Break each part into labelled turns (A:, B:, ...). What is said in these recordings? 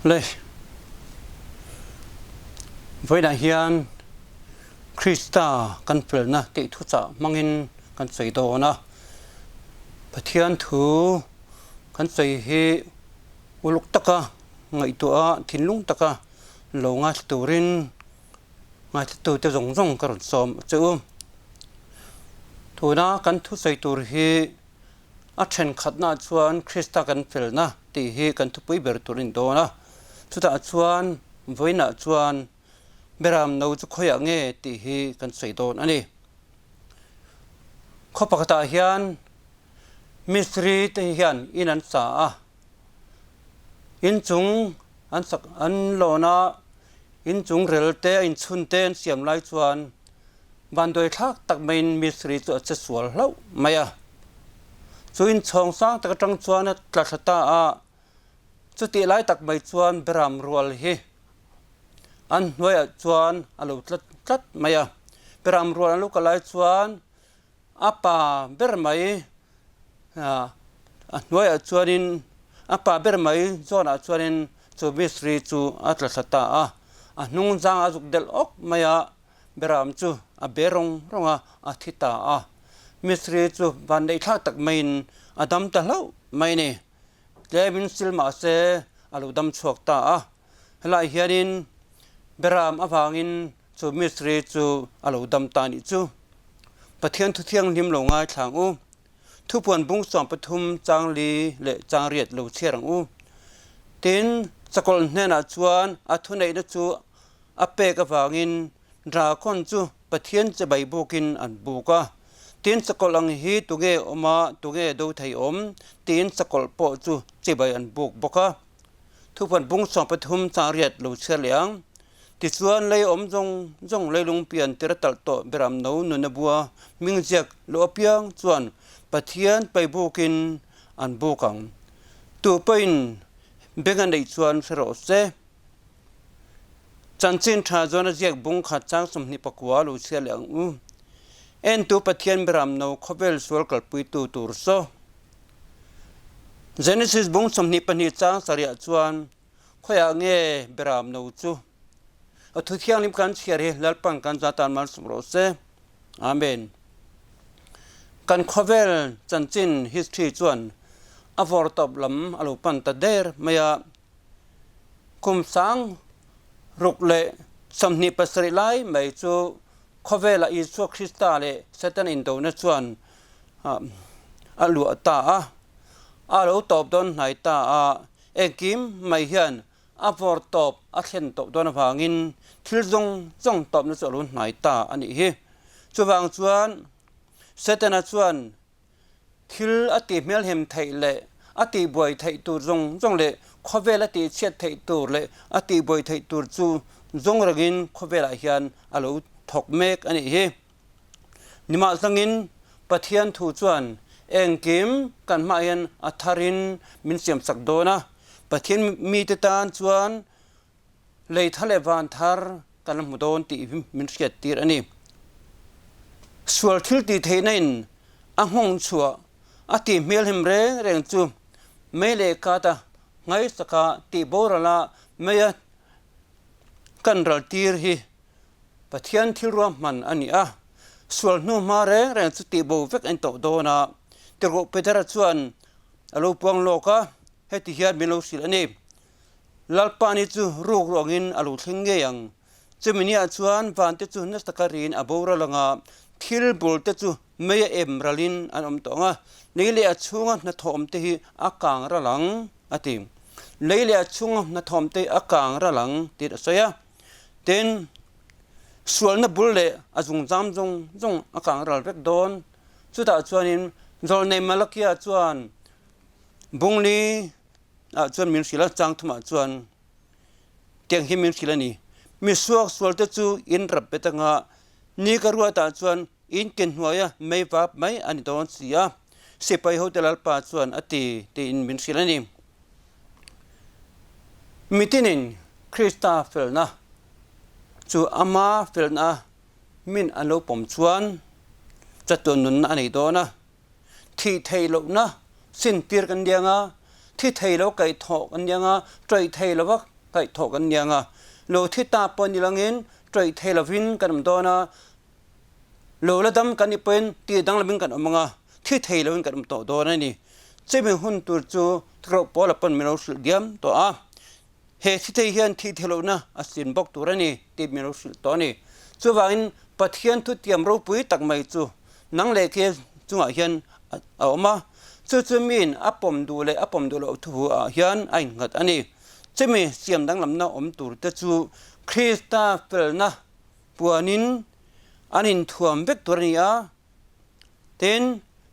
A: Le. Vawiinah hian Krista kan felna tih thuchah hmangin kan sawi dawn a. Pathian thu kan sawi hi uluk taka ngaihtuah a, thinlung taka lo ngaithla turin ngaithlatute zawng zawng ka rawn sawm a che u. Tuna kan thusawi tur hi A thenkhatnaah chuan Krista kan felna tih hi kan thupui ber tur a ni dawn a. Chutah chuan vawiinah chuan Beram no chu khawiah nge tih hi kan sawi dawn a ni. Khaw pakhatah hian mistri te hian in an sa a, inchung an sak an lawn a, inchung rel te a inchhun te an siam lai chuan Vanduai thlak tak maiin mistri chu a che sual hlauh mai a. Chu inchhawng sang tak atang chuan a tla thla ta a, chutih lai tak mai chuan Beram rual hi an hnuaiah chuan a lo tla tlat mai a. Beram rual an lo kal lai chuan a pa ber mai a hnuaiah chuanin a pa ber mai zawnah chuanin chu mistri chu a tla thla ta a, a hnung zang a zuk delh awk mai a. Beram chu a be rawng rawng a, a thi ta a. Mistri chu vanneih thlak tak maiin a dam ta hlauh mai a ni. Tlemin sil mah se a lo dam chhuak ta a. Helai hianin Beram avangin chu mistri chu a lo dam ta nih chu. Pathian Thuthianghlim lo ngaithla ang u. Thupuan bung 13 chang li leh chang riat lo chhiar ang u. Tin, Sakawlh hnenah chuan a thuneihna chu A pek avangin Drakon chu Pathian chibai bukin an buk a. Tin sakawlh ang hi tunge awm a, tunge do thei awm? tiin sakawlh pawh chu chibai an buk bawk a. Thupuan bung 13 chang riat lo chhiar leh ang. Tichuan lei awm zawng zawng leilung pian tir a talh tawh beram no nuna bua hming ziak loh apiang chuan Pathian pai bukin an buk ang. Tu pawhin beng a neih chuan hre rawh se. Chanchin tha chuan a ziak bung khat chang 24 lo chhiar leh ang u. Entu Pathian Beram no khawvel sual kalpuitu tur saw. Genesis bung 22 chang sarih chuan khawiah nge Beram no chu? A thu thianghlim kan chhiar hi Lalpan kan za tan malsawm rawh se. Amen. Kan khawvel chanchin history chuan a vawrtawp lam a lo pan ta der mai a. Kum 2027 lai mai chu khawvela Isua Krista leh Satan indona chuan a luah ta a, a lo tawp dawn hnai ta a, engkim mai hian a vawr tawp a thlen tawh dawn avangin thil zawng zawng tawpna chu a lo hnai ta a nih hi. Chuvang chuan Setana chuan Thil a tih hmelhem theih leh a tihbuai theih tur zawng zawng leh khawvel a tihchhiat theih tur leh a tihbuai theih tur chu zawng rengin khawvelah hian a lo thawk mek a nih hi. Nimahzangin Pathian thu chuan engkim kan hmaah hian a tharin min siamsak dawn a, Pathian mite tan chuan Lei thar leh van thar kan la hmu dawn tih hi min hriat tir a ni. Sual thil tih theihna in a nghawng chhuah a tih hmelhem reng reng chu mei leh kat a ngaihsaka tih boral a mei a kan ral tir hi Pathian thil ruahman a ni a. Sual hnu hma reng reng chu tih bo vek a ni tawh dawn a, Tirhkoh Petera chuan a lo puang lawk a, heti hian min lo hrilh a ni. Lalpa ni chu ruk ruangin a lo thleng ngei ang. Chumi niah chuan vante chu nasa taka riin a boral ang a, thil bul te chu mei a em ralin an awm tawh ang a, lei leh a chhunga hnathawm te hi a kang ral ang, a ti. Lei leh a chhunga hnathawm te hi a kang ral ang, tiin a sawi a. Tin, sualna bul leh a zungzam zawng zawng a kang ral vek dawn. Chutah chuanin Zawlnei Malakia chuan Bungli, ah chuan min hrilh a, chang thumah chuan tiang hi min hrilh a ni. Mi suak sual te chu in rap bet anga ni ka ruatah chuan in ke hnuaia mei vap mai a ni dawn si a, sipai hote Lalpa chuan a ti tiin min hrilh a ni. Mitinin Krista felna chu ama felna min an lo pawm chuan chatuan nunna a nei dawn a. Thih theih lohna sintir kan ni ang a, thi thei lo kaihthawh kan ni ang a, ṭawih thei lova Kaihthawh kan ni ang a, lo thi ta pawh ni langin ṭawih thei lovin kan awm dawn a, lo la dam kan nih pawhin tih danglamin kan awm ang a, thi thei lovin kan awm tawh dawn a ni. Chumi hun tur chu Thlarau Paula pawn min lo hrilh diam tawh a, he thi thei hian thih theih lohna a sin bawk tur a ni tih min lo hrilh tawh a ni. Chuvangin Pathian thutiam ropui tak mai chu nang leh ke chungah hian a awm a, chu chu miin a pawm duh leh a pawm duh loh thu ah hian a innghat a ni. Chumi siam danglamna awm tur te chu Krista felna puanin an inthuam vek tur a ni a, tin,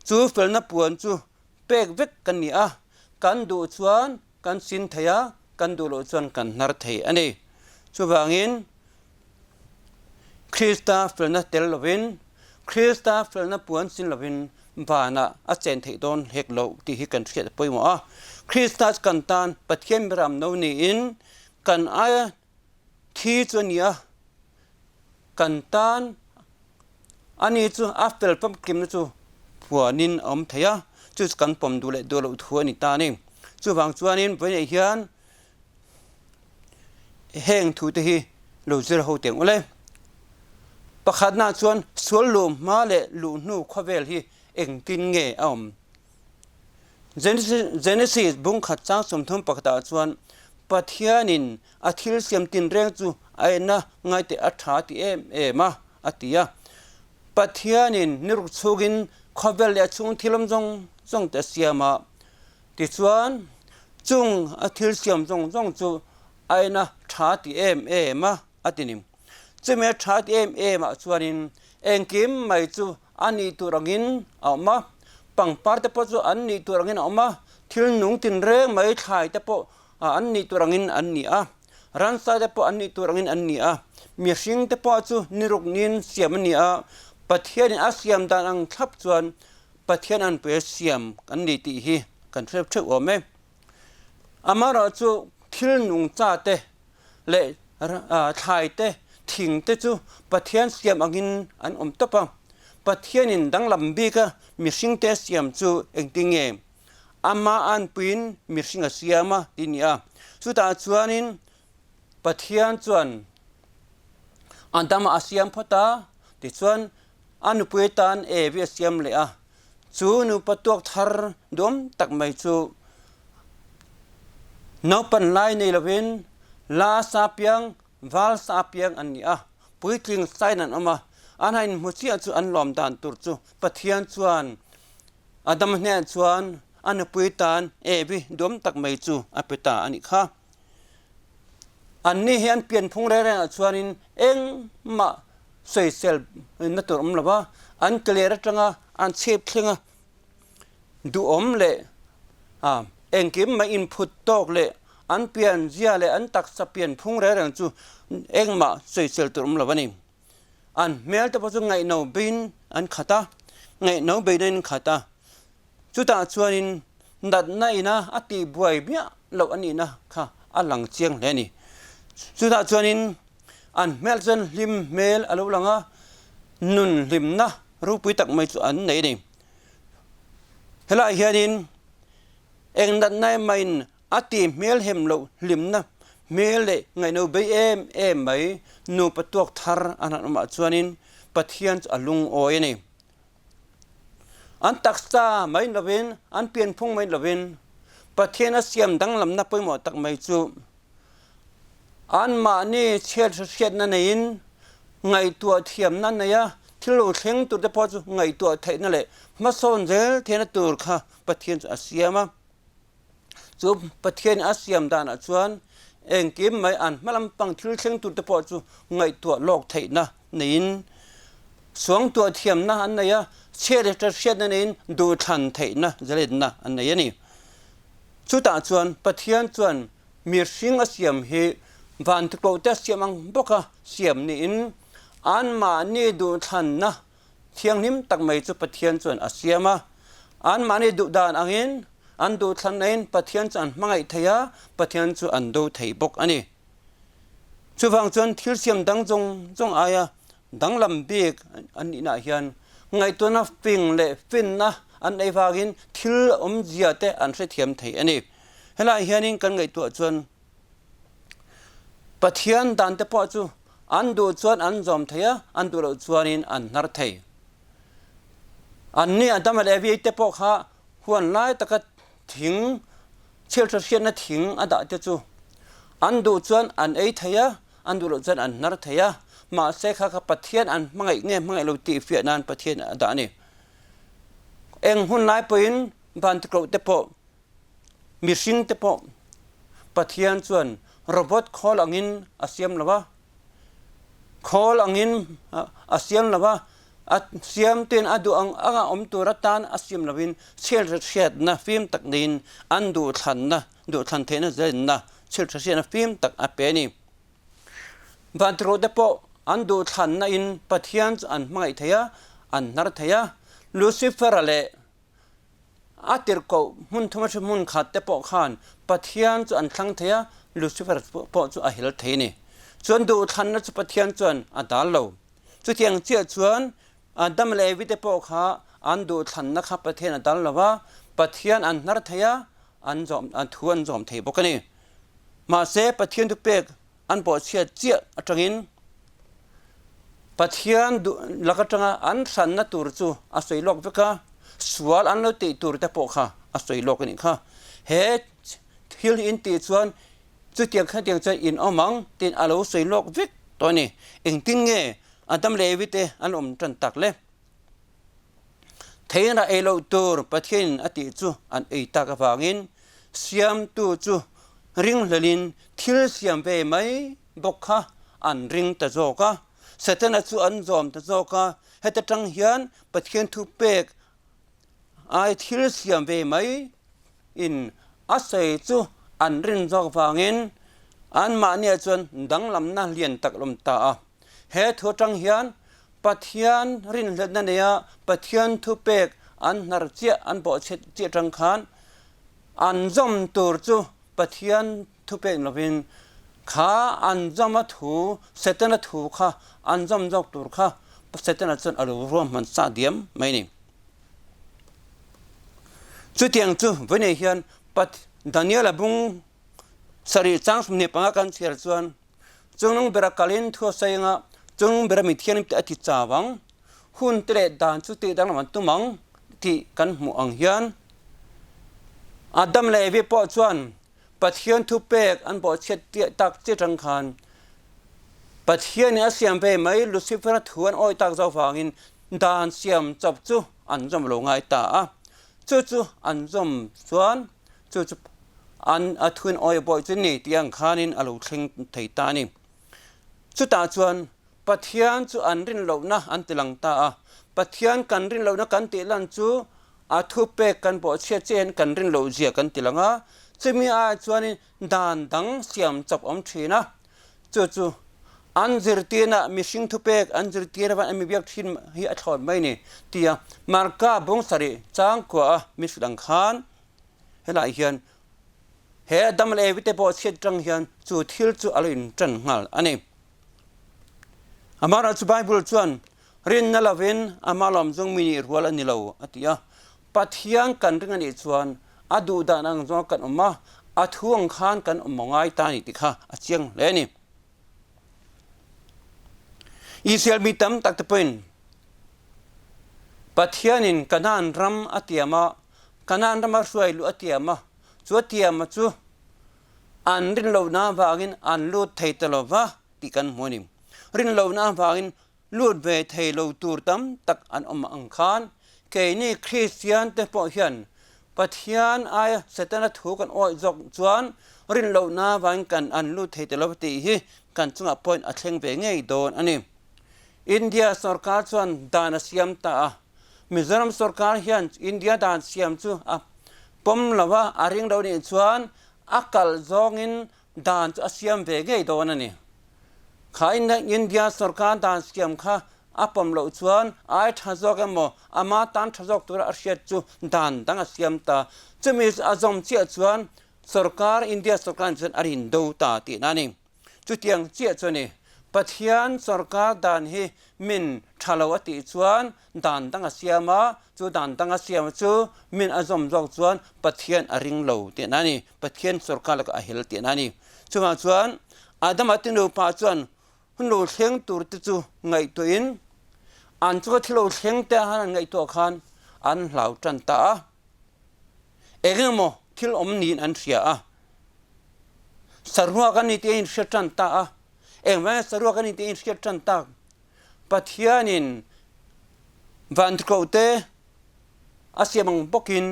A: chu felna puan chu pek vek kan ni a, kan duh chuan kan sin thei a, kan duh loh chuan kan hnar thei a ni. Chuvangin Krista felna tel lovin, Krista felna puan sin lovin vanah a chen theih dawn hlek loh tih hi kan hriat a pawimawh a. Krista chu kan tan Pathian Miram no niin kan aia thi chu a ni a, kan tan ani chu a fel famkimna chu puanin a awm thei a, chu chu kan pawm duh leh duh loh thu a ni ta a ni. Chuvang chuanin vawiinah hian Heng thute hi lo zir ho teng ule. Pakhatna chuan sual luh hma leh luh hnu khawvel hi engtin nge a awm? Genesis bungkhat chang 30 pakhatah chuan Pathianin a thil siam tinreng chu a enna ngaite a tha ti em em a, a ti a. Pathianin ni ruk chhungin khawvel leh a chhung thil awm zawng zawng te a siam a. Tichuan, chung a thil siam zawng zawng chu a en a tha ti em em a, a ti ni. Chumi a tha ti em em ah chuanin engkim mai chu a nih tur angin a awm a, pangpar te pawh chu an nih tur angin a awm a, thil nung tinreng mai thlai te pawh an nih tur angin an ni a, ransa te pawh an nih tur angin an ni a, mihring te pawh chu ni ruk niin siam a ni a, Pathianin a siam dan ang thlap chuan Pathian anpui a siam kan ni tih hi kan hre theuh awm e. Amaherawhchu thil nungcha te leh thlai te, thing te chu Pathian siam angin an awm tawp a. Pathianin danglam bika mihringte a siam chu engtin nge? Ama anpuiin mihring a siam a ti ni a. Chutah chuanin Pathian chuan Adama a siam phawt a, tichuan A nupui tan Evi a siam leh a, chu nupa tuak thar duam tak mai chu naupan lai nei lovin la sa piang, val sa piang an ni a, puitling sain an awm a, an han inhmu chiah chu an lawm dan tur chu Pathian chuan Adama hnenah chuan a nupui tan Evi duam tak mai chu a pe ta a nih kha. Anni hi an pianphung reng rengah chuanin engmah sawisel na tur awm lo va, an clear atanga an chhip thleng a, duhawm leh engkim mai inphut tawk leh an pianzia leh an taksa pianphung reng reng chu engmah sawisel tur awm lo a ni. An hmel te pawh chu ngaihno beiin an khat a, ngaihno beina in khat a. Chutah chuanin natna ina a tihbuai miah loh a nihna kha a lang chiang hle a ni. Chutah chuanin an hmel chuan hlim hmel a lo lang a, nun hlimna ropui tak mai chu an nei a ni. Helaiah hianin eng natna emahin a ti hmel hem loh hlimna hmel leh ngaihno bei em em mai nupa tuak thar an han awmah chuanin Pathian chu a lungawi a ni. An taksa mai lovin, an pianphung mai lovin Pathian a siam danglamna pawimawh tak mai chu anmahni chhiat hriatna neiin ngaihtuah thiamna nei a, thil lo thleng tur te pawh chu ngaihtuah theihna leh hmasawn zel theihna tur kha Pathian chu a siam a. Chu Pathian a siam danah chuan engkim mai an hma lampang thil thleng turte pawh chu ngaihtuah lawk theihna neiin suangtuah thiamna an nei a, chhiat leh ṭhat hriatna neiin duhthlan theihna zalenna an nei a ni. Chutah chuan Pathian chuan mihring a siam hi vantukohte a siam ang bawka siam niin anmahni duhthlanna Thianghlim tak mai chu Pathian chuan a siam a. Anmahni duh dan angin an duhthlannain Pathian chu an hmangaih thei a, Pathian chu an do thei bawk a ni. Chuvang chuan thil siam dang zawng zawng aia danglam bik an nihnaah hian ngaihtuahna fing leh finna an ei vangin thil awmzia te an hrethiam thei a ni. Helaiah hianin kan ngaihtuah chuan. Pathian dan te pawh chu an duh chuan an zawm thei a, an duh loh chuanin an hnar thei. Anni Adama leh Evi te pawh kha huan lai taka thing, chhiartha hriatna thing a dah te chu an duh chuan an ei thei a, an duh loh chuan an hnar thei a. Mahse kha kha Pathian an hmangaih nge hmangaih lo tih fiah nan Pathian a dah a ni. Eng hun lai pawhin vantikloh te pawh Mihring te pawh Pathian chuan robot khawl angin a siam lo a, khawl angin a siam lo a, a siam ten a duh ang anga awm tur atan a siam lovin chhiartha hriatna fim tak neiin an duhthlanna, duhthlan theihna zalenna chhiartha hriatna fim tak a pe a ni. Vantirhkoh te pawh an duhthlanna in Pathian chu an hmangaih thei a, an hnar thei a, Lucifer-a leh A tirhkoh hmun thuma hri hmun khat te pawh khan Pathian chu an thlang thei a, Lucifer pawh chu a hel thei a ni. Chuan duhthlanna chu Pathian chuan a dal lo. Chutiang chiah chuan Adam leh Evi te pawh kha an duhthlanna kha Pathian a dal lo va, Pathian an hnar thei a, an zawm an thu an zawm thei bawk a ni. Mahse Pathian thupek an bawhchhiat chiah atangin Pathian duh lak atanga an hranna tur chu a sawi lawk vek a, sual an lo tih tur te pawh kha a sawi lawk a nih kha. He thil hi in tih chuan chutiang khatiang chuan in awm ang tiin a lo sawi lawk vek tawh a ni. Engtin nge Adam leh Evi te an awm tan tak le? Theiin a ei loh tur Pathianin a tih chu an ei tak avangin Siamtu chu ringhlelin thil siam ve mai bawk kha an ring ta zawk a. Setana chu an zawm ta zawk a, heta tang hian Pathian thupek ai thil siam ve mai in a sawi chu an rin zawk vangin anmahniah chuan danglamna lian tak a awm ta a. He thu atang hian Pathian rinhletna neia Pathian thupek an hnar chiah an bawhchhet chiah atang khan an zawm tur chu Pathian thupek lovin kha an zawma thu Setana thu kha an zawm zawk tur kha Setana chuan a lo ruahman sa diam mai ni. Chutiang chu vawiinei hian Daniela bung sarih chang 25 kan chhiar chuan Chungnung bera kalin thu a sawi anga chungnung bera mi thianghlim te a ti chau ang. Hun te leh dan chu tih danglam an tum ang tih kan hmuh ang hian Adam leh Evi pawh chuan Pathian thupek an bawhchhiat tiah tak chiah tang khan Pathianin a siam ve mai Lucifer-a thu an awih tak zo vangin dan siam chawp chu an zawm lo ngai ta a. Chu chu an zawm chuan Chu chu an a thuin awi bawih chu ni tih ang khanin a lo thleng thei ta a ni. Chutah chuan Pathian chu an rin lohna an ti lang ta a. Pathian kan rin lohna kan tih lan chu a thupek kan bawhchhiat chiah hian kan rin loh zia kan ti lang a. Chumi aiah chuanin dan dang siam chawp awm thin a. Chu chu an zirtirna mihring thupek an zirtir avan an mi biak thin hi a thlawn mai ni tia Marka bung sarih changkua a mi hrilh ang khan Helaiah hian he Adam leh Evi te pawh chhiat tang hian chu thil chu a lo intan nghal a ni. Amaherawhchu Bible chuan rinna lovin ama lawmzawng mi nih rual a ni lo a ti a. Pathian kan ring a nih chuan a duh dan ang zawnga kan awm a, a thu ang khan kan awm a ngai ta a ni tih kha a chiang hle a ni. Israel mi tam tak te pawhin Pathianin Kanaan ram a tiam a, Kanaan rama hruai luh a tiam a, chu a tiam chu an rin lohna avangin an lut thei ta lo va tih kan hmu a ni. Rin lohna avangin lut ve thei lo tur tam tak an awm ang khan keini Kristian te pawh hian Pathian aia Setana thu kan awih zawk chuan rin lohna avangin kan an lut thei ta lo tih hi kan chungah pawhin a thleng ve ngei dawn a ni. India sorkar chuan dan a siam ta a, Mizoram sorkar hian India dan siam chu a pawm lo a, a ring lo nih chuan a kalh zawngin dan chu a siam ve ngei dawn a ni. Kha India sorkar dan siam kha a pawm loh chuan ai tha zawk emaw ama tan tha zawk tura a hriat chu dan dang a siam ta. Chumi a zawm chiah chuan sorkar India sorkar chuan a rin do ta tihna a ni. Chutiang chiah chu a ni. Pathian sorkar dan hi min tha lo a tih chuan dan dang a siam a, chu dan dang a siam chu min a zawm zawk chuan Pathian a ring lo tihna a ni. Pathian sorkar lakah a hel tihna a ni. Chuvang chuan. Adama te nupa chuan hun lo thleng tur te chu ngaihtuahin an chunga thil lo thleng te han an ngaihtuah khan an hlau tan ta a. Eng emaw thil awm niin an hria a. Saruak a ni tih a inhriat tan ta a. Engvanga saruak a ni tih a inhriat tan tak? Pathianin vanthukauh te a siam ang bawkin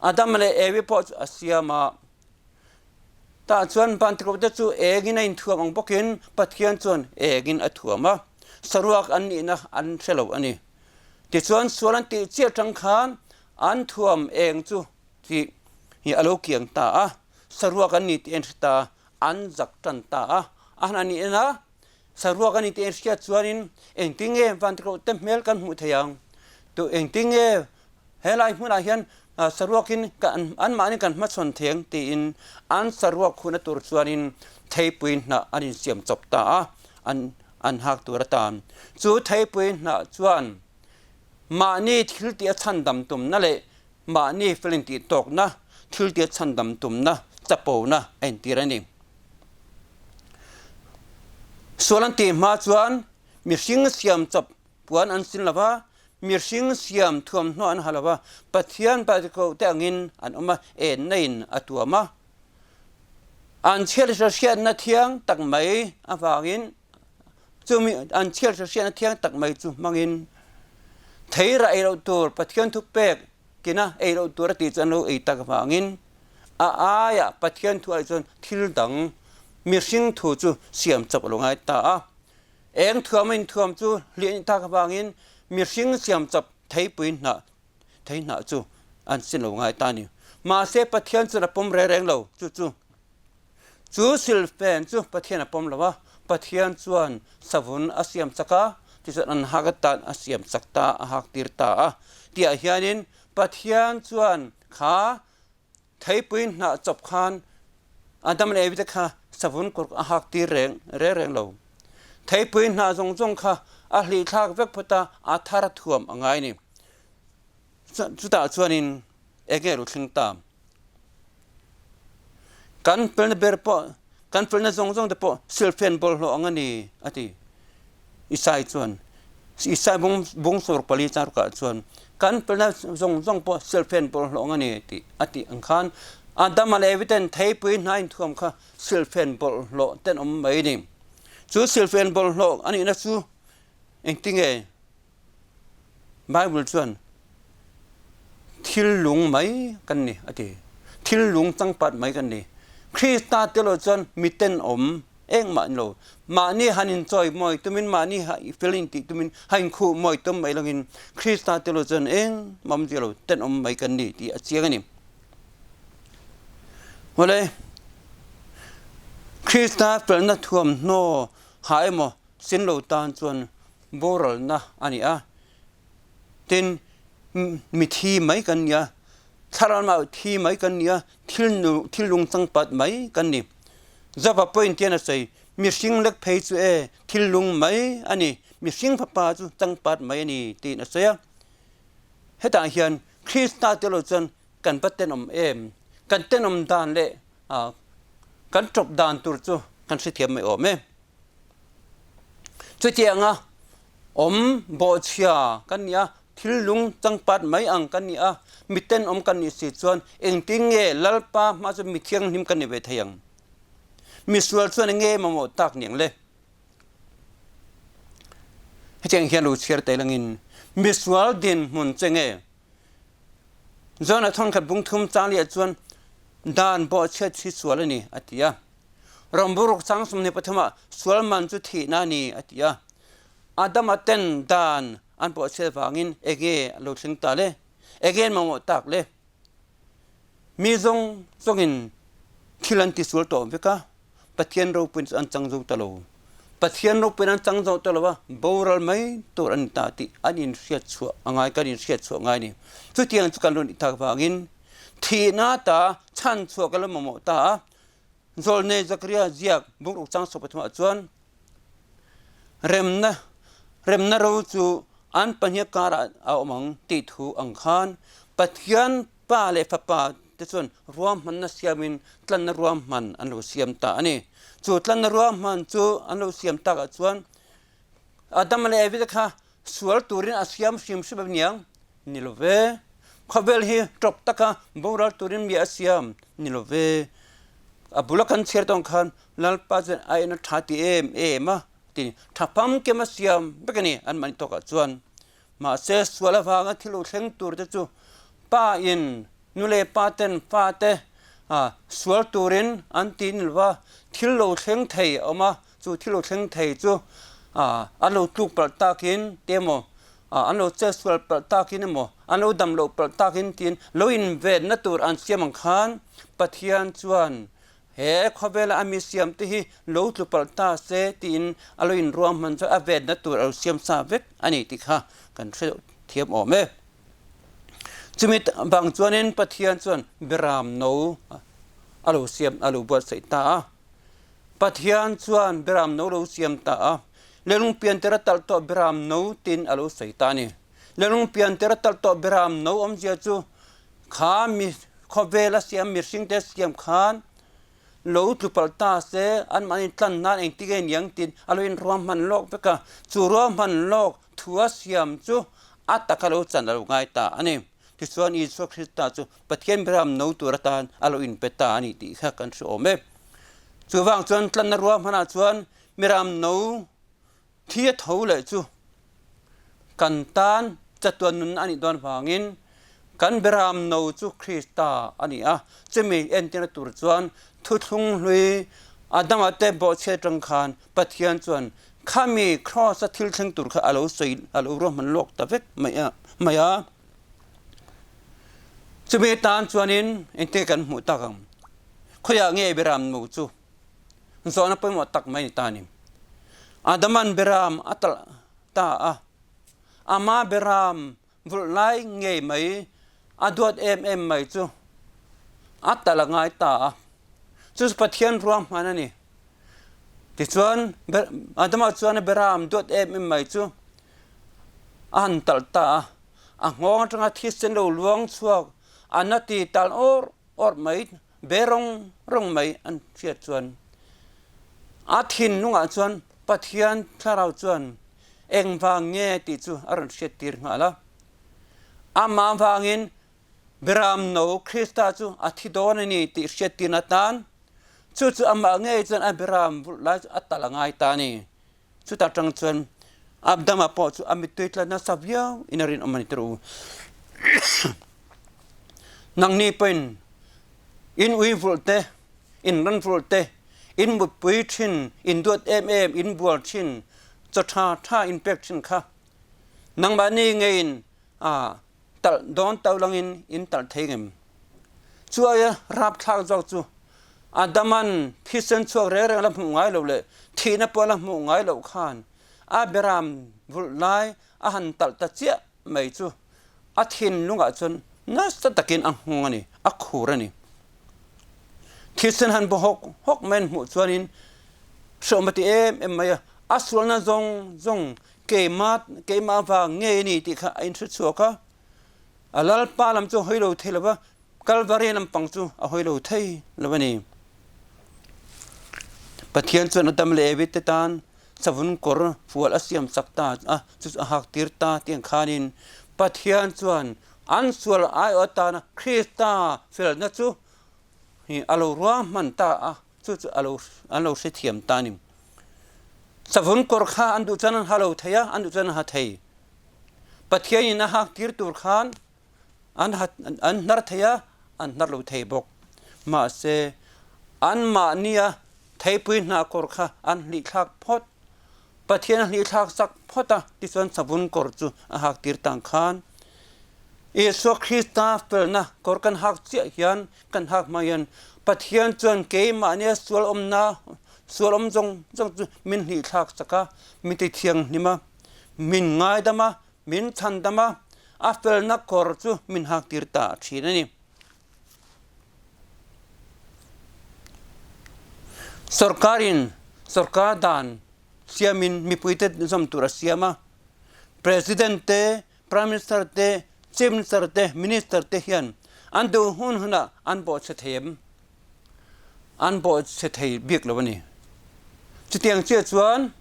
A: Adama leh Evi pawh chu a siam a. Tah chuan vantirhkohte chu engin a inthuam ang bawkin Pathian chuan engin a thuam a, saruak an nihna an hre lo a ni. Tichuan sual an tih chiah atang khan an thuam eng chu tih hi a lo kiang ta a, saruak an ni tih an hre ta, an zak tan ta a. A han a nih en a, saruak a ni tih an hriat chuanin engtin nge vantirhkohte hmel kan hmuh thei ang? Tu engtin nge Helai hmunah hian saruakin anmahni kan hmachhawn theng tiin an saruak khuhna tur chuanin theipui hnah an insiam chawp ta a, an an hak tur atan. Chu theipui hnah chuan mahni thil tih a chhandam tumna leh mahni fel intih tawkna thil tih a chhandam tumna chapona a intir a ni. Sual an tih hma chuan mihring siam chawp Puan an sin lo va, mihring siam thuamhnaw an ha lo va, Pathian Paitikoh te angin an awm a, enna in a tuam a. An chhiat hriatna thiang tak mai avangin chumi an chhiat hriatna thiang tak mai chu hmangin thei rah ei loh tur Pathian thupek kina ei loh tur a tih chu an lo ei tak avangin a aiah Pathian thu ah chuan thil dang mihring thu chu siam chawp a lo ngai ta a. Eng thuam a inthuam chu hliah nih tak avangin mihring siamchawp theipui hnah thei hnah chu an sin lo ngai ta a ni. Mahse Pathian chuan a pawm reng reng lo chu chu. Chu silfen chu Pathian a pawm lo a, Pathian chuan savun a siam chak a, tichuan an hak atan a siam chak ta a hak tir ta a. Tihah hianin Pathian chuan kha Theipui hnah chawp khan Adam leh Evi te kha savun kawr a hak tir reng reng reng lo. Theipui hnah zawng zawng kha a hlih thlak vek phawt a, a thar a thuam a ngai a ni. Chutah chuanin eng nge lo thleng ta? Kan felna ber pawh, kan felna zawng zawng te pawh silhfen bawlhhlawh ang a ni, a ti. Isai chuan, Isai bung bung sur pali charkah chuan kan pelna zawng zawng pawh silhfen bawlhhlawh ang a ni tih a tih ang khan Adama leh Evi ten theipui hna inthuam kha silhfen bawlhhlawh tenawm mai a ni. Chu silhfen bawlhhlawh a nihna chu engtinge? Bible chuan thil lung mai kan ni a ti. Thil lung changpat mai kan ni. Krista te lo chuan mi tenawm engmah ni lo. Mahni han inchawi mawi tumin, mahni fel intih tumin, han inkhuh mawi tum mai langin Krista te lo chuan engmah awm zia lo, tenawm mai kan ni tih a chiang a ni. Awle, Krista felna thuamhnaw ha emaw sin lo tan chuan boralna a ni a, tin mi thi mai kan ni a, thlarau lamah thi mai kan ni a, thil thil lung changpat mai kan ni. Java pawhin tian a sawi, mihring lek phei chu e, thil lung mai a ni, mihring fapa chu changpat mai a ni tiin a sawi a. Hetah hian Krista te lo chuan kan va tenawm em? Kan tenawm dan leh kan tawp dan tur chu kan hrethiam mai awm e. Chutianga awm bawhchhia kan ni a, thil lung changpat mai ang kan ni a, mi tenawm kan nih si chuan engtin nge Lalpa hma chu mi thianghlim kan ni ve thei ang? Misual chuan eng nge mamawh tak niang le? Hetiang hian lo chhiar tel angin misual dinhmun che nge? John-a thawnkhat bung thum chang liah chuan dan bawhchhiat hi sual a ni a ti a. Ramburuk chang 23 ah sual man chu thihna a ni a ti a. Adama ten dan an bawhchhiat vangin enge a lo thleng ta le? Enge an mamawh tak le? Mi zawng zawngin thil an tisual tawh vek a, Pathian ropuiin chu an chang zo ta lo. Pathian ropuiin an chang zo ta lo a, boral mai tur an ni ta tih an inhriat chhuah a ngai, kan inhriat chhuah ngai a ni. Chutiang chu kan lo nih tak vangin thihna ta chhan chhuah kan lo mamawh ta a. Zawlnei Zakaria ziak bungruk chang 13 ah chuan remna remna ro chu an pahnih karah a awm ang tih thu ang khan Pathian Pa leh Fapa. te chuan ruahmanna siamin tlanna ruahman an lo siam ta a ni. Chu tlanna ruahman chu an lo siam takah chuan Adama leh Evi te kha sual turin a siam hrim hrim a niang ni lo ve. Khawvel hi tawp taka boral turin mi a siam ni lo ve. A bula kan chhiar tawng khan Lalpa chuan a en a tha ti em em a ti tha famkim a siam vek a ni anmahni tawkah chuan. Mahse sual avanga thil lo thleng tur te chu pa in nu leh pa ten fa te sual turin an ti ni lova thil lo thleng thei a awm a, chu thil lo thleng thei chu an lo tluk palh takin te emaw an lo che sual palh takin emaw an lo dam loh palh takin tiin lo invenna tur an siam ang khan Pathian chuan He khawvela a mi siamte hi lo tlu palh ta se tiin a lo inruahman chu a venna tur a lo siam sa vek a ni tih kha kan hre thiam awm e. Chumi vang chuanin Pathian chuan Beram no a lo siam a lo buatsaih ta a. Pathian chuan Beram no lo siam ta a, Leilung piantir a talh tawh Beram no tiin a lo sawi ta a ni. Leilung piantir a talh tawh Beram no awmzia chu Kha mi khawvela siam mihringte siam khan lo tlu palh ta se anmahni tlan nan engtin nge niang tiin a lo inruahman lawk vek a, chu ruahman lawk thua siam chu a taka lo chan a lo ngai ta a ni. Tichuan Isua Krista chu Pathian Beram no tur atan a lo inpe ta a ni tih kha kan hre awm e. Chuvang chuan tlanna ruahmanah chuan Miram no Thi a tho leh chu kan tan chatuan nunna a nih dawn vangin kan Beram no chu Krista a ni a, chumi entirna tur chuan thuthlung hlui Adama te bawhchhiat atang khan Pathian chuan khami Kraws-a thil thleng tur kha a lo sawi a lo ruahman lawk ta vek mai a mai a. Chumi tan chuanin engtin kan hmuh tak ang? Khawiah nge Beram no chu? Zawhna pawimawh tak mai ni ta ni. Adaman Beram a talh ta a, ama Beram vulh lai ngei mai a duat em em mai chu a talh a ngai ta a. Chu chu Pathian ruahman a ni. Tichuan Adama chuan a Beram duat em em mai chu a han talh ta a, a nghawng atanga thisen lo luang chhuak a na ti talh awr awrh mai, be rawng rawng mai an hriat chuan a thinlungah chuan Pathian thlarau chuan engvang nge tih chu a rawn hriat tir nghal a. Amah vangin Beram no Krista chu a thi dawn a ni tih hriat tirna tan chu chu amah ngei chuan a Beram vulh lai chu a tal a ngai ta a ni. Chuta tang chuan Adama pawh chu a mittui tla nasa viau in a rinawm a ni tir u. Nangni pawhin in ui vulh te, in ran vulh te, in mutpui thin, in duat em em, in bual thin, chaw tha tha in pek thin kha nangmahni ngeiin talh dawn to langin in talh thei ngem. Chu aia rapthlak zawk chu Adaman thisen chhuak reng reng la hmuh ngai lo leh thihna pawh la hmuh ngai loh khan a beram vulh lai a han talh ta chiah mai chu a thinlungah chuan nasa takin a nghawng a ni, a khur a ni. Thisen han baw hawk hawk mai an hmuh chuanin hreawm a ti em em mai a, a sualna zawng zawng Keimah, keimah vang ngei a ni tih kha a inhre chhuak a. A Lalpa lam chu a hawi lo thei lo va, Kalvari lampang chu a hawi lo thei lo a ni. Pathian chuan Adam leh Evi te tan savun kawr fual a siam sak ta a, chu chu a hak tir ta tih ang khanin Pathian chuan an sual aiawh atana Krista felna chu a lo ruahman ta a. Chu chu a lo an lo hrethiam ta a ni. Savun kawr kha an duh chuan an ha lo thei a, an duh chuan an ha thei. Pathian in a hak tir tur khan an ha an hnar thei a, an hnar lo thei bawk. Mahse, anmahnia theipui hnah kawr kha an hlih thlak phawt. Pathian a hlih thlak sak phawt a, tichuan savun kawr chu a hak tir tang khan Isua Krista felna kawr kan hak chiah hian kan hak hma hian Pathian chuan keimahnia sual awmna sual awm zawng zawng chu min hlih thlak sak a, min ti thianghlim a, min ngaidam a, min chhandam a, a felna kawr chu min hak tir ta thin a ni. Sorkarin sorkar dan siamin mipuite zawm tur a siam a, President te Prime Minister te, Chief Minister te, Minister te hian An duh hun hunah an bawhchhe thei em? An bawhchhe thei bik lo a ni. Chutiang chiah chuan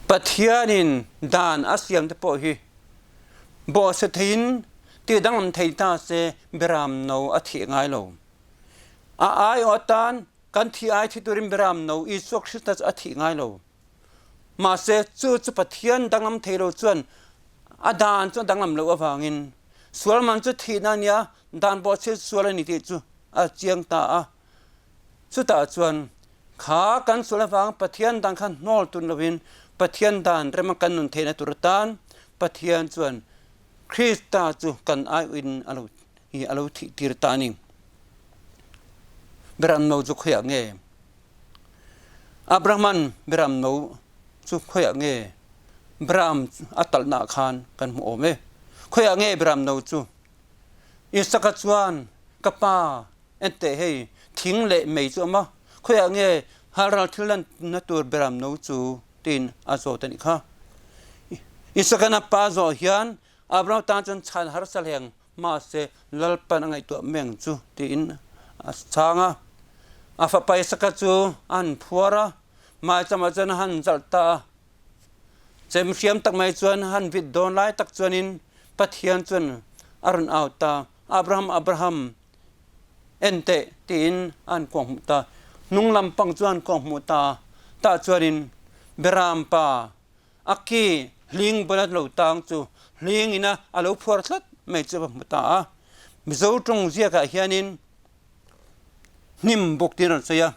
A: Pathianin dan a siam te pawh hi bawhchhe theiin tih danglam thei ta se Beram no a thih ngai lo. A aiawh atan kan thih ai thi turin Beram no Isua Krista chu a thih ngai lo. Mahse chu chu Pathian danglam thei lo chuan a dan chu a danglam loh avangin sual man chu thihna a nia, dan pawh thil sual a ni tih chu a chiang ta a. Chutah chuan kha kan sual avang Pathian dan kha hnawl tun lovin Pathian dan rema kan nun theihna tur atan Pathian chuan Krista chu kan aiawhin a lo a lo thih tir ta a ni. Beramno chu khawiah nge? Abraham-a'n Beram no chu khawiah nge Beram a talhnaah khan kan hmu awm e. Khawiah nge Beram no chu? Isaka chuan, Ka pa, enteh hei, thing leh mei chu a awm a, khawiah nge halral thil lanna tur Beram no chu? tiin a zawt a nih kha. Isaka'n a pa zawh hian Abraham tan chuan chhan harsa hleng Mahse, Lalpan a ngaihtuah meng chu tiin a chhang a. A fapa Isaka chu a han phuar a, maicham-ah chuan a han zalh ta a. Chem hriam tak mai chuan a han vit dawn lai tak chuanin Pathian chuan a rawn au ta, Abraham, Abraham, en teh tiin a han kuanghmuh ta. Hnung lam pang chuan a han kuanghmuh ta a, tah chuanin Beram pa, A ki hling bula lo tang chu hling ina a lo phuar tlat mai chu a va hmu ta a. Mizo tawng ziakah hianin hnim buk tih a rawn sawi a,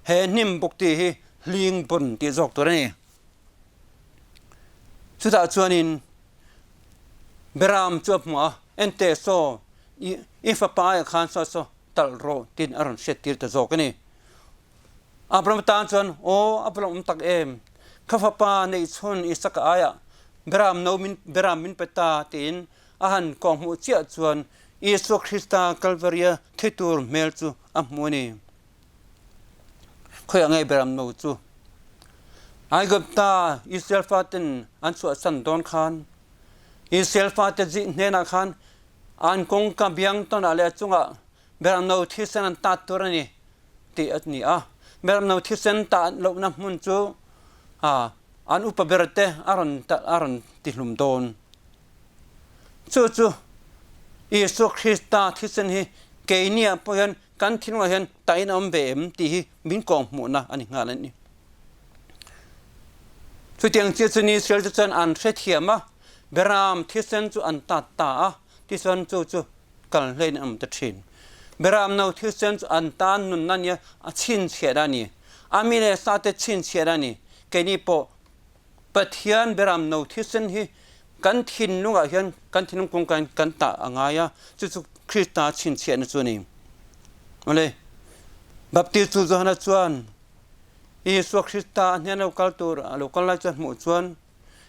A: he hnim buk tih hi hling bun tih zawk tur a ni. Chutah chuanin Beram chu a hmu a, Enteh saw, i fapa aiah khan saw saw talh rawh tiin a rawn hriattir ta zawk a ni. Abraham tan chuan, Aw, a va lawmawm tak em! Ka fapa neihchhun Isaka aiah Beram no min Beram min pe ta, tiin a han kawng hmuh chiah chuan Isua Krista Kalvaria thi tur hmel chu a hmu a ni. Khawiah nge Beram no chu? Aigupta Israel faten an chhuahsan dawn khan Israel fate hnenah khan an kawngka biang tawnah leh a chungah Beram no thisen an tat tur a ni tih a ni a. Beram no thisen tah lohna hmun chu an upa ber te a rawn a rawn ti hlum dawn. Chu chu Isua Krista thisen hi keiniah pawh hian kan thinlungah hian tahin a awm ve em tih hi min kawng hmuhna a ni nghal a ni. Chutiang chiah chu Israel te chuan an hrethiam a, Beram thisen chu an tat ta a, tichuan chu chu kal hlein an awm ta thin. Beram no thilsen chu an tan nunna nia a chhinchhiat a ni. A mi leh sa te chhinchhiat a ni. Keini pawh Pathian beram no thilsen hi kan thinlungah hian kan thinlung kawngka in kan tah a ngai a, chu chu Krista chhinchhiahna chu a ni. Awle, Baptistu Johana chuan Isua Krista a hnen a lo kal tur a lo kal lai chuan hmuh chuan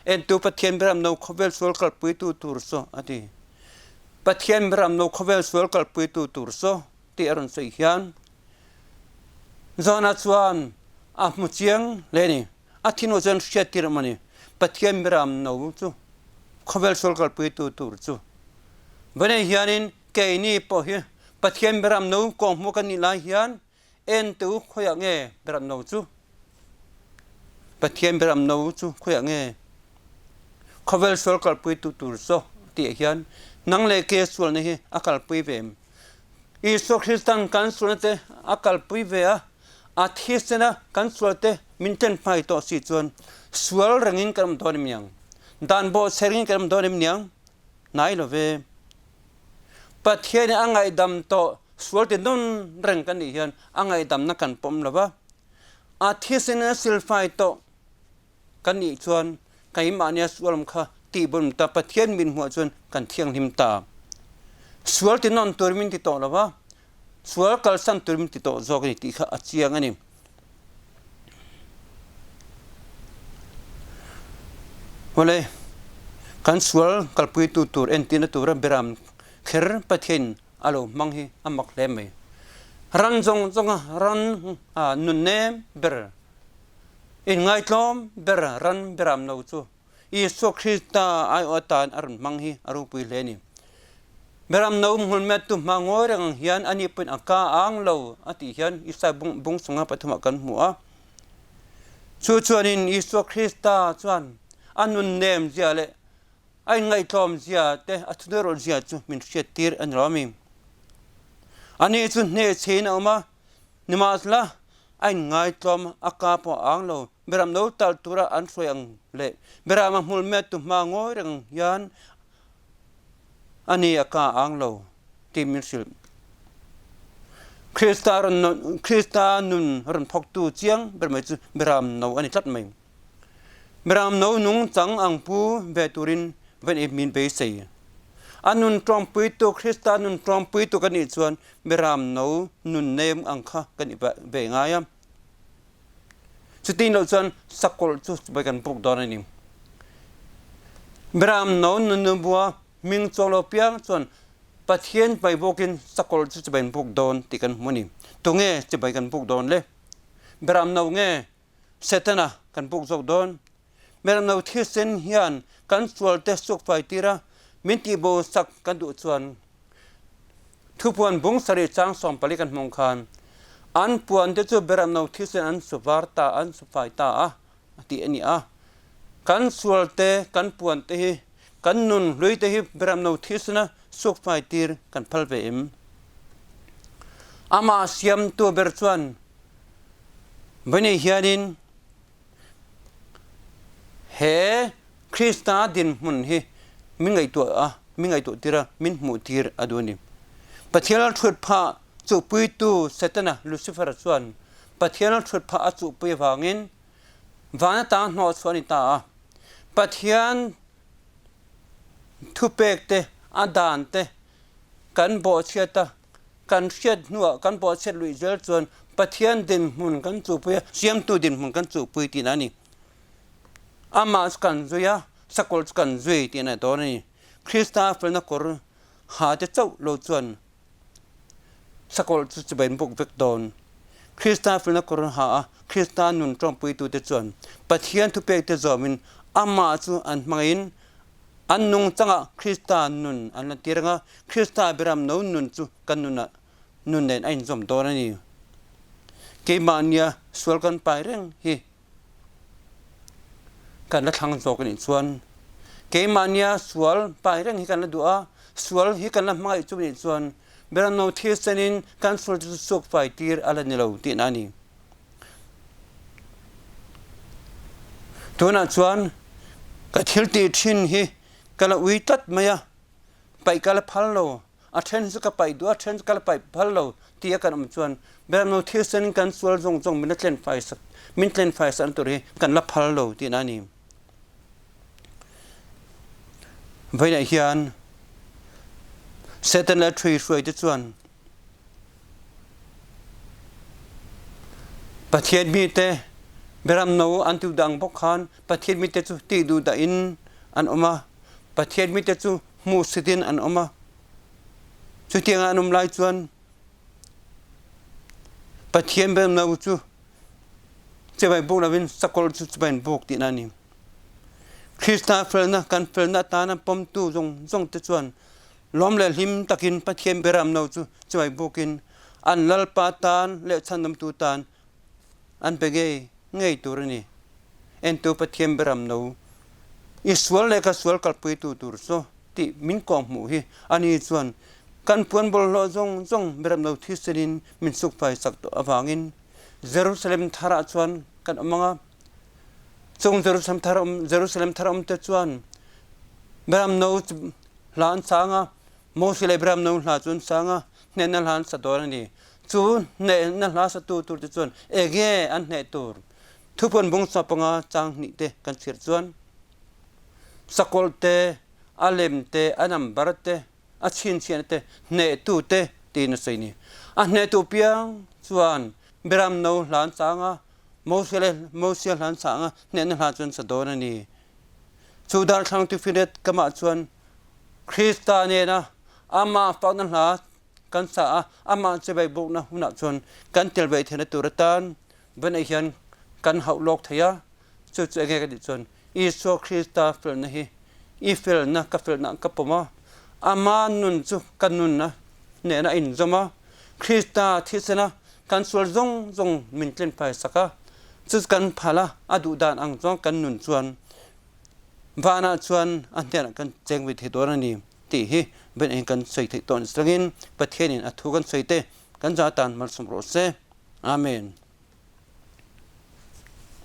A: Entu Pathian beram no khawvel sual kalpuitu tur saw a ti. Pathian beram no khawvel sual kalpuitu tur saw tih a rawn sawi hian Jona chuan a hmu chiang hle a ni. A thinur chuan hriattir a awm a ni. Pathian beram no chu khawvel sual kalpuitu tur chu. Vanei hianin keini pawh hi Pathian beram no kawng hmu kan nih lai hian Entu khawiah nge beram no chu? Pathian beram no chu khawiah nge? Khawvel sual kalpuitu tur chaw tih hian nang leh ke sualna hi a kalpui ve em? Isua Kristan kan sualna te a kalpui ve a, a thisena kan sual te min ten hmai tawh si chuan sual rengin kan awm dawn em niang? Dan bawhchhe rengin kan awm dawn em niang? Hnai lo ve. Pathianin a ngaihdam tawh sual ti nawn reng kan nih hian a ngaihdamna kan pawm lo va, a thisen a silfai tawh kan nih chuan keimahnia sual awm kha tihbun ta Pathian min hmuah chuan kan thianghlim ta. Sual ti nawn tur min ti tawh lo va, sual kalsan tur min ti tawh zawk a ni tih kha a chiang a ni. Awle, kan sual kalpuitu tur entirna tura beram kher Pathian a lo hmang hi a mak hle mai. Ran zawng zawnga ran nun nem ber, inngaitlawm ber ran beram lo chu. Isua Krista aiawh atan a rawn hmang hi a ropui hle a ni. Beram no hmulmettu hma ngawi reng ang hian ani pawhin a ka ang lo a tih hian Isai bung sunga pathumah kan hmu a. Chu chuanin Isua Krista chuan a nunnem zia leh a inngaihtlawm zia te a thunerawh zia chu min hriattir a ni lo ami. Ani chu hnehchhein a awm a, nimahsela a inngaihtlawm a ka pawh a ang lo. Beram no talh tura an hruai ang leh beram a hmulmettu hma ngawi reng hian A ni a ka ang lo tih min hrilh. Krista rawn Krista nun rawn thawktu chiang ber mai chu Beram no a ni tlat mai. Beram no nungchang ang pu ve turin ven i min beisei. A nun tawngpuitu Krista nun tawngpuitu ka nih chuan Beram no nun nem ang kha ka nih ve ngai a. Cutin lo chuan sakawlh chu voi kan buk dawn a ni. Beram no nunubua hming chuang lo piang chuan Pathian pai bawkin sakawlh chu chibai an buk dawn tih kan hmu a ni. Tunge chibai kan buk dawn le? Beram no nge Setana kan buk zawk dawn? Beram no thisen hian kan sualte sukfai tira min tihbo sak kan duh chuan Thupuan bung sarih chang 14 kan hmung khan an puan te chu beram no thisen an su var ta an su fai ta a a ti a ni a. Kan sual te kan puan te hi kan nun hlui te hi beram no thisena suk fai tir kan phal ve em? Amah siamtu ber chuan vawinei hianin He Krista dinhmun hi min ngaihtuah a, min ngaihtuah tir a, min hmuh tir a duh a ni. Pathian a thut phah chuhpuitu Setana, Lucifer-a chuan Pathian a thut phah a chuhpui avangin van atang hnawh chhuah a ni ta a. Pathian thupek te, a dan te kan bawhchhiat a, kan hriat hnuah kan bawhchhiat luih zel chuan Pathian dinhmun kan chuhpui a, Siamtu dinhmun kan chuhpui tihna a ni. Amah chu kan zui a, sakawlh chu kan zui tihna a ni dawn a ni. Krista felna kawr ha te chauh lo chuan sakawlh chu chibai an buk vek dawn. Krista felna kawr ha a, Krista nun tawngpuitute chuan Pathian thupekte zawmin amah chu an hmangin An nungchangah Krista nun an la tir anga, Krista beram no nun chu kan nunah nun nen a inzawm dawn a ni. Keimahnia sual kan pai reng hi kan la thlang zawk a nih chuan, keimahnia sual pai reng hi kan la duh a, sual hi kan la hmangaih chu a nih chuan beram no thil senin kan sual chu chhuak fai tir a la ni lo tihna a ni. Tunah chuan ka thil tih thin hi ka la ui tlat mai a, paih ka la phal lo, a then chu ka paih duh a, a then chu ka la paih phal lo ti a kan awm chuan Beramno thil sen kan sual zawng zawng min la tlen fai sak, min tlen fai sak na tur hi kan la phal lo tihna a ni. Vawiinah hian Satan leh a ṭhuihruai te chuan Pathian mite beram no an tu dang bawk khan Pathian mite chu tih duhdah in an um a, Pathian mite chu hmuhsit in an um a. Chutiang an um lai chuan Pathian beram no chu chibai buk loin sakawlh chu chibai an buk tihna a ni. Krista felna kan felna atana pawmtu zawng zawng te chuan Lawm leh hlim takin Pathian beram no chu chuai bukin an Lalpa tan leh chhandamtu tan an pe ngei ngei tur a ni. Entu Pathian beram no i sual leh ka sual kalpuitu tur chu tih min kawng hmuh hi ani chuan kan puan bawlhhlawh zawng zawng beram no thisenin min sukfai sak tawh avangin Jerusalem tharah chuan kan awm ang a. Chung Jerusalem thar um Jerusalem thar um te chuan beram no hla an sang a, Moses le Abraham no hla chu an sang a, hnehna hla an sa dawn a ni. Chu hnehna hla satu tur te chuan enge an hneh tur? Thupuan bung 15 chang hnih te kan chhiar chuan sakawlh te, a lem te, a number te, a chhinchhiahna te, hnehtu te tiin a sawi a ni. A hnehtu piang chuan Beram no hla an chang a, Moses le Moses hla an chang a, hnehna hla chu an sa dawn a ni. Chu darthlang tuifinriat kamah chuan Krista nena amah fakna hla kan sa a, amah chibai bukna hunah chuan kan tel ve theihna tur atan vawinah hian kan hauh lawk thei a, chu chu enge ka tih chuan. Isua Krista felna hi i felna ka felna ka pawm a, ama nun chu ka nunna nena a inzawm a, Krista thisena kan sual zawng zawng min tlenfai sak a, chu kan phal a, a duh dan ang chuan kan nun chuan vanah chuan a hnenah kan cheng ve thei dawn a ni tih hi ben eng kan sawi theih tawh ni changin Pathianin a thu kan sawi te kan za tan malsawm rawh se. Amen.